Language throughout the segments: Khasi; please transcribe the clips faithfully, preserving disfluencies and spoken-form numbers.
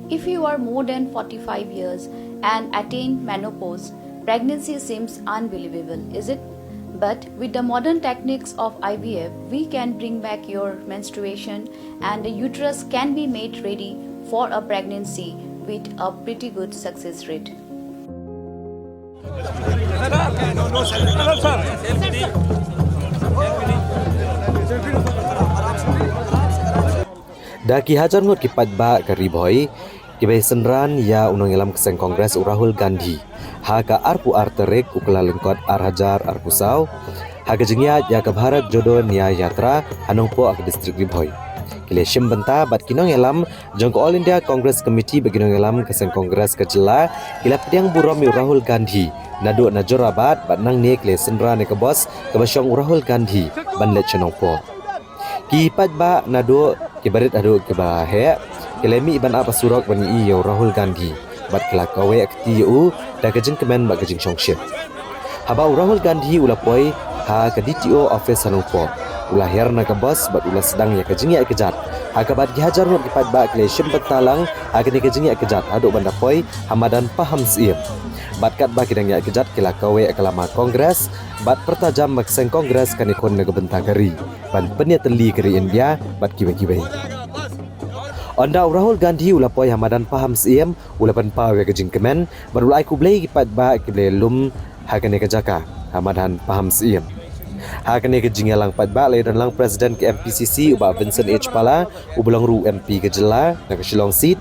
If you are more than forty-five years and attain menopause, pregnancy seems unbelievable, is it? But with the modern techniques of I V F, we can bring back your menstruation and the uterus can be made ready for a pregnancy with a pretty good success rate. Da ki hajar ngut ki paidbah ka Ri Bhoi kiba ïasynran ïa u nongïalam ka seng Congress u Rahul Gandhi ha ka arphew ar tarik u Kyllalyngkot ar hajar arphew saw ha ka jingïaid ïa ka Bharat Jodo Nyay Yatra ha Nongpoh ha ka district Ri Bhoi. Ki la shim bynta bad ki nongïalam jong ka All India Congress Committee bad ki nongïalam ka seng Congress ka jylla ki la pdiang burom ïa u Rahul Gandhi naduh na Jorabat bad nangne ki la synran ïa ka bos kaba shong u Rahul Gandhi ban leit sha Nongpoh. Ki paidbah naduh kiba rit haduh kiba heh ki la mih ban ap ha surok ban ïohi ïa u Rahul Gandhi bad ki la kaweh kti ïa u da ka jingkmen bad ka jingshongshit. Haba u Rahul Gandhi u la poi ha ka D T O office ha Nongpoh, u la hiar na ka bos bad u la sdang ïa ka jingïaid kjat ha kaba ki hajar ngut ki paidbah ki la shim bynta lang ha kane ka jingïaid kjat haduh ban da poi ha madan Pahamsyiem. Bad katba ki dang ïaid kjat ki la kaweh ïa ka lama Congress bad pyrta jam ba ka seng Congress kan ïakhun na ka bynta ka ri ban pynïatylli ka ri India bad kiwei kiwei. Ynda u Rahul Gandhi u la poi ha madan Pahamsyiem u la pynpaw ïa ka jingkmen bad u la ai khublei ïa ki paidbah kiba la lum ha kane ka jaka ha madan Pahamsyiem. Ha kane ka jingïalang paidbah la ïadon lang President ka M P C C u Bah Vincent H Pala uba long ruh u M P ka jylla na ka Shillong seat,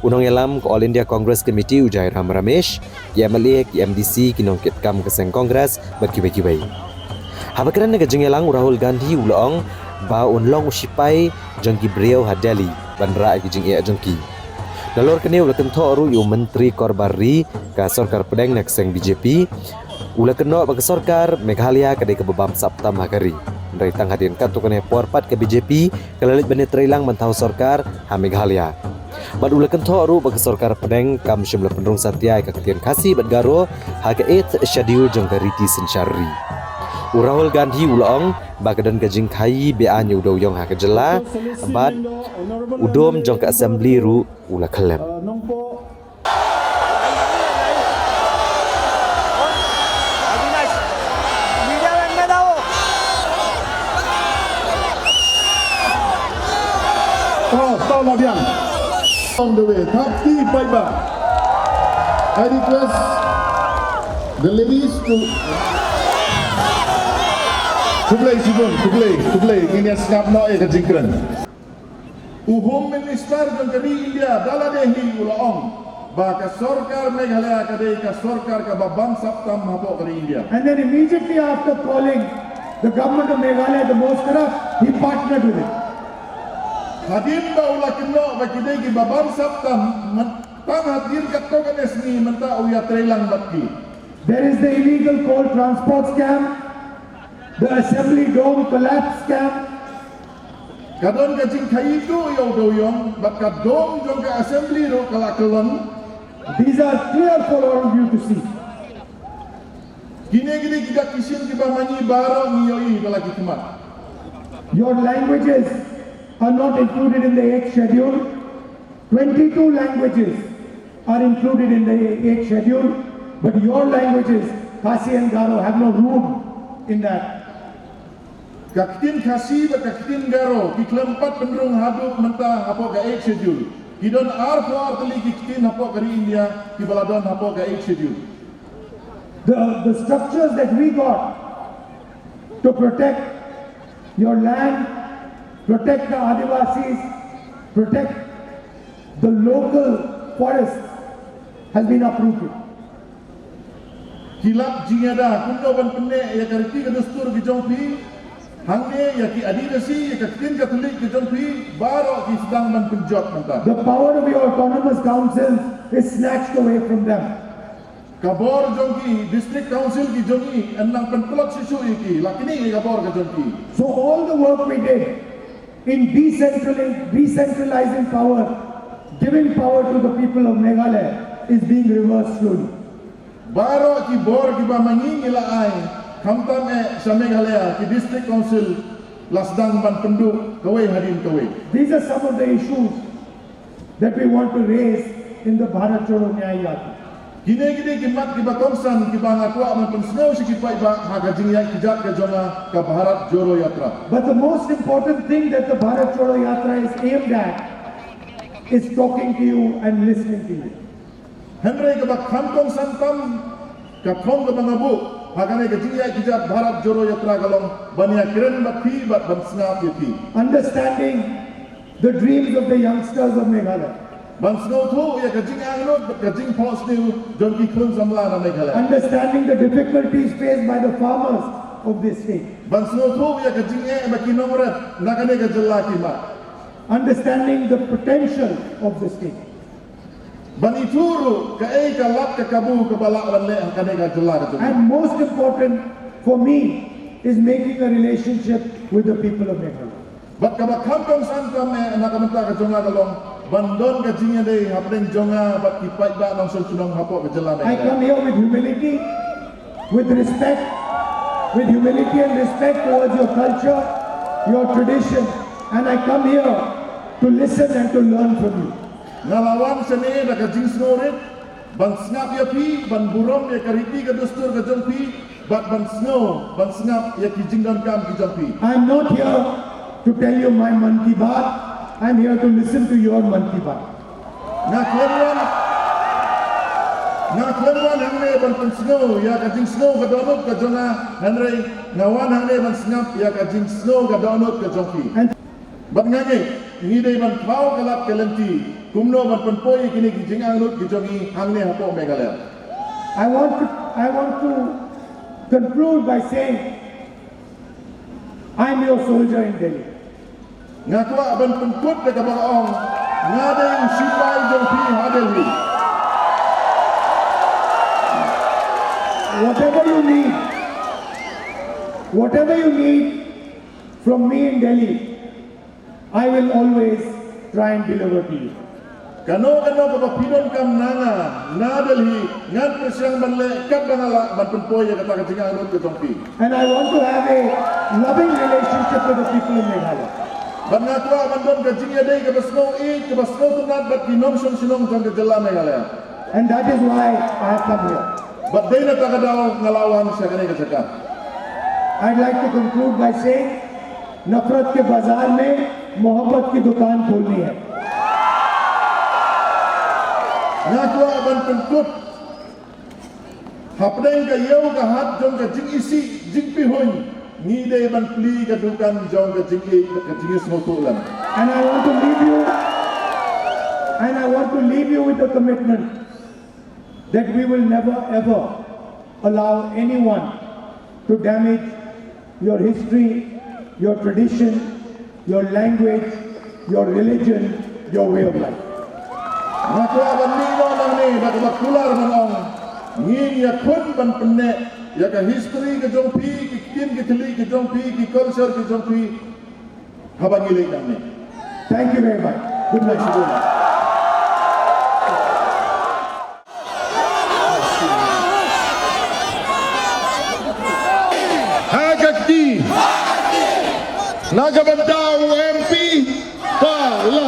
u nongïalam ka All India Congress Committee u Jairam Ramesh, ki M L A, ki M D C, ki nongkitkam ka seng Congress bad kiwei kiwei. Haba kren ha ka jingïalang u Rahul Gandhi u la ong ba un long u sipai jong ki briew ha Delhi ban rah ïa ki jingeh jong ki. Nalor kane u la kynthoh ruh ïa u Myntri Korbar Ri ka sorkar pdeng na ka seng B J P, u la kynnoh ba ka sorkar Meghalaya ka dei kaba bamsap tam ha ka ri. Hynrei tang hadien katto katne por pat ka B J P ka la leit ban ïatreilang ban thaw sorkar ha Meghalaya. Bad u la kynthoh ruh ba ka sorkar pdeng kam shym la pynrung satia ïa ka ktien Khasi bad Garo ha ka eighth Schedule jong ka riti synshar ri. U Rahul Gandhi u la ong ba ka don ka jingkhaii be-aiñ ïa u dewïong ha ka jylla bad u dum jong ka Assembly ruh u la khyllem. Oh, stop lah biang. On the way, thirty paidbah. I request the ladies to. Khublei shibun, khublei, khublei. Ngin ïa sngap noh ïa ka jingkren. U Home Minister jong ka ri India da lade hi u la ong ba ka sorkar Meghalaya ka dei ka sorkar kaba bamsap tam hapoh ka ri India. And then immediately after calling the government of Meghalaya the most corrupt, he partnered with it. Hadien ba u la kynnoh ba ki dei kiba bamsap tam, tang hadien katto katne sngi mynta u ïatreilang bad ki. There is the illegal coal transport scam, the assembly dome collapse scam, Ka don ka jingkhaii duh ïa u dewïong bad ka dome jong ka Assembly ruh ka la kyllon. These are clear for all of you to see. Kine ki dei ki dak ki shin kiba ma ngi baroh ngi ïohi da la ki khmat. Your languages are not included in the eighth schedule. Twenty-two languages are included in the eighth schedule, but your languages, Khasi and Garo, have no room in that. Ka ktien Khasi bad ka ktien Garo ki khlem pat pynrung haduh mynta hapoh ka eighth schedule. Ki don arphew ar tylli ki ktien hapoh ka ri India kiba la don hapoh ka eighth schedule. The, the structures that we got to protect your land, protect the Adivasis, protect the local forests has been uprooted. Ki lap jingïada kumno ban pynneh ïa ka riti ka dustur ki jong phi. Hangne ïa ki Adivasi, ïa ka ktien Katholik ki jong phi, baroh ki sdang ban pynjot mynta. The power of your autonomous councils is snatched away from them. Ka bor jong ki District Council ki jong ngi yn nang pynplot shuh shuh ïa ki, la knieh ïa ka bor ka jong ki. So all the work we did in decentralizing, decentralizing power, giving power to the people of Meghalaya is being reversed slowly. Baroh ki bor kiba ma ngi ngi la ai, khamtam eh sha Meghalaya ki District Council la sdang ban pynduh kawei hadien kawei. These are some of the issues that we want to raise in the Bharat Jodo Nyay Yatra. Kine kine ki mat kiba kongsan kiba nga kwah ban pynsngew sha ki paidbah ha ka jingïaid kjat ka jong nga ka Bharat Jodo Yatra. But the most important thing that the Bharat Jodo Yatra is aimed at is talking to you and listening to you. Hynrei kaba kham kongsan tam ka thong kaba nga buh ha kane ka jingïaid kjat Bharat Jodo Yatra ka long ban ïakren bad phi bad ban sngap ïa phi. Understanding the dreams of the youngsters of Meghalaya. Ban sngewthuh ïa ka jingangnud bad ka jingphohsniew jong ki khun samla na Meghalaya. Understanding the difficulties faced by the farmers of this state. Ban sngewthuh ïa ka jingeh ba ki nongrep na kane ka jylla ki mad. Understanding the potential of the state. Ban ithuh ruh kaei ka lad ka kabu kaba lah ban leh ha kane ka jylla ka jong ngi. And most important for me is making a relationship with the people of Meghalaya. Bad kaba kham kongsan tam eh na ka bynta ka jong nga ka long ban don ka jingïadei hapdeng jong nga bad ki paidbah nongshong shnong hapoh ka jylla Meghalaya. I come here with humility, with respect, with humility and respect towards your culture, your tradition, and I come here to listen and to learn from you. Nga la wan shane da ka jingsngewrit ban sngap ïa phi, ban burom ïa ka riti ka dustur ka jong phi, bad ban sngew, ban sngap ïa ki jingdonkam ki jong phi. I am not here to tell you my Mann Ki Baat. I am here to listen to your Mann Ki Baat. Nga khlem wan, nga khlem wan hangne ban pynsngew ïa ka jingsngew ka dohnud ka jong nga, hynrei nga wan hangne ban sngap ïa ka jingsngew ka dohnud ka jong phi. And bad nga ngeit ngi dei ban thaw ka lad ka lynti kumno ban pynpoi ïa kine ki jingangnud ki jong ngi hangne hapoh Meghalaya. I want to, I want to conclude by saying, I'm your soldier in Delhi. Nga kwah ban pynkut da kaba ong, nga dei u shipai jong phi ha Delhi. Whatever you need, whatever you need from me in Delhi, I will always try and deliver to you. Kano kano kaba phi donkam na nga na Delhi, ngan pyrshang ban leh katba nga lah ban pynpoi ïa kata ka jingangnud ka jong phi. And I want to have a loving relationship with the people in Meghalaya. Bad nga kwah ban don ka jingïadei kaba sngew ïeit, kaba sngewtynnat bad ki nongshong shnong jong ka jylla Meghalaya. And that is why I have come here. Bad dei na kata ka daw nga la wan sha kane ka jaka. I'd like to conclude by saying, नफरत के बाजार में मोहब्बत की दुकान खोलनी है. Nga kwah ban pynkut hapdeng ka ïew ka hat jong ka jingisih jingpihuiñ, ngi dei ban plie ka dukan jong ka jingïeit, ka jingïasngewthuh lang. And I want to leave you, and I want to leave you with the commitment that we will never ever allow anyone to damage your history, your tradition, your language, your religion, your way of life. Nga kwah ban mih noh nangne da kaba kular ban ong, ngin ïakhun ban pynneh ïa ka history ka jong phi, ki ktien ki thylliej ki jong phi, ki culture ki jong phi, haba ngi leit nangne. Thank you very much. Good night. Ha ka kti na ka bynta u M P Pala.